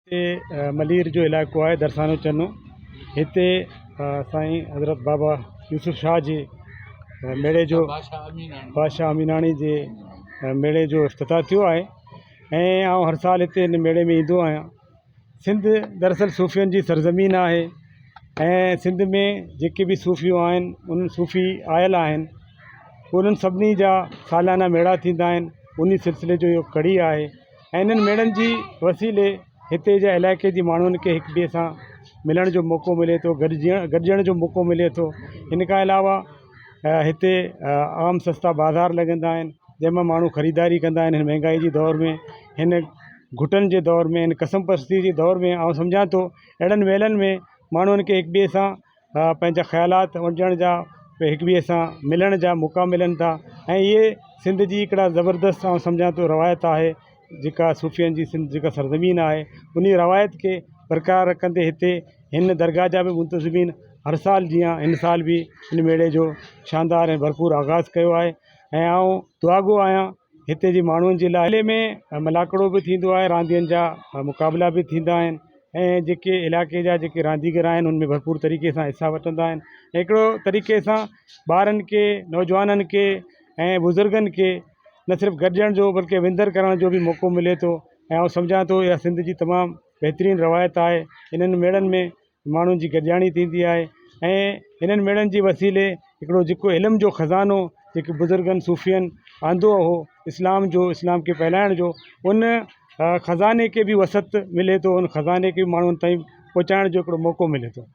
هتي ملير جو علائقو آهي درسانو چنو هتي سائين حضرت بابا يوسف شاهه جي ميڙي جو بادشاهه اميناڻي جي ميڙي جو افتتاح ٿيو آهي ۽ آئون هر سال هتي هن ميڙي ۾ ايندو آهيان سنڌ دراصل صوفين جي سرزمين آهي ۽ سنڌ ۾ جيڪي به صوفيون آهن انهن صوفي آيل آهن انهن سڀني جا ساليانا ميڙا ٿيندا آهن ان سلسلي جو اهو ڪڙي آهي ۽ انهن ميڙن جي وسيلي هتي جا علائقي جي ماڻهن کي هڪ ٻئي سان ملڻ جو موقعو ملي ٿو گڏجڻ گڏجڻ جو موقعو ملي ٿو ان کان علاوه هتي عام سستا بازار لڳندا آهن جنهن مان ماڻهو خريداري ڪندا آهن هن مهانگائي جي دور ۾ هن گهٽن جي دور ۾ هن ڪسمپرسي جي دور ۾ آئون سمجهان ٿو اهڙن ميلن ۾ ماڻهن کي هڪ ٻئي سان پنهنجا خيالات ونڊڻ جا هڪ ٻئي سان ملڻ جا موقعا ملن ٿا ۽ اهي سنڌ جي هڪڙا زبردست آئون سمجهان ٿو روايت آهي جيڪا صوفين جي سنڌ جيڪا سرزمين آهي ان روايت کي برقرار رکندي هتي هن درگاهه جا به منتظمين هر سال جيان هن سال به هن ميلي جو شاندار ۽ ڀرپور آغاز ڪيو آهي ۽ آئون دعاگو آهيان هتي جي ماڻهن جي لاء ميلي ۾ ملاکڙو به ٿيندو آهي راندين جا مقابلا به ٿيندا آهن ۽ جيڪي علائقي جا جيڪي رانديگر آهن ان ۾ ڀرپور طريقي سان حصا وٺندا آهن هڪڙو طريقي سان ٻارن کي نوجوانن کي ۽ بزرگن کي نه صرف گڏجڻ جو بلڪه وندر ڪرڻ جو به موقعو ملي ٿو ۽ آئون سمجهان ٿو اها سنڌ جي تمام بهترين روايت آهي انهن ميڙن ۾ ماڻهن جي گڏجاڻي ٿيندي آهي ۽ هنن ميڙن جي وسيلي هڪڙو جيڪو علم جو خزانو جيڪي بزرگن صوفين آندو هو اسلام جو اسلام کي ڦهلائڻ جو ان خزاني کي به وسعت ملي ٿو ان خزاني کي به ماڻهن تائين پهچائڻ جو هڪڙو موقعو ملي ٿو.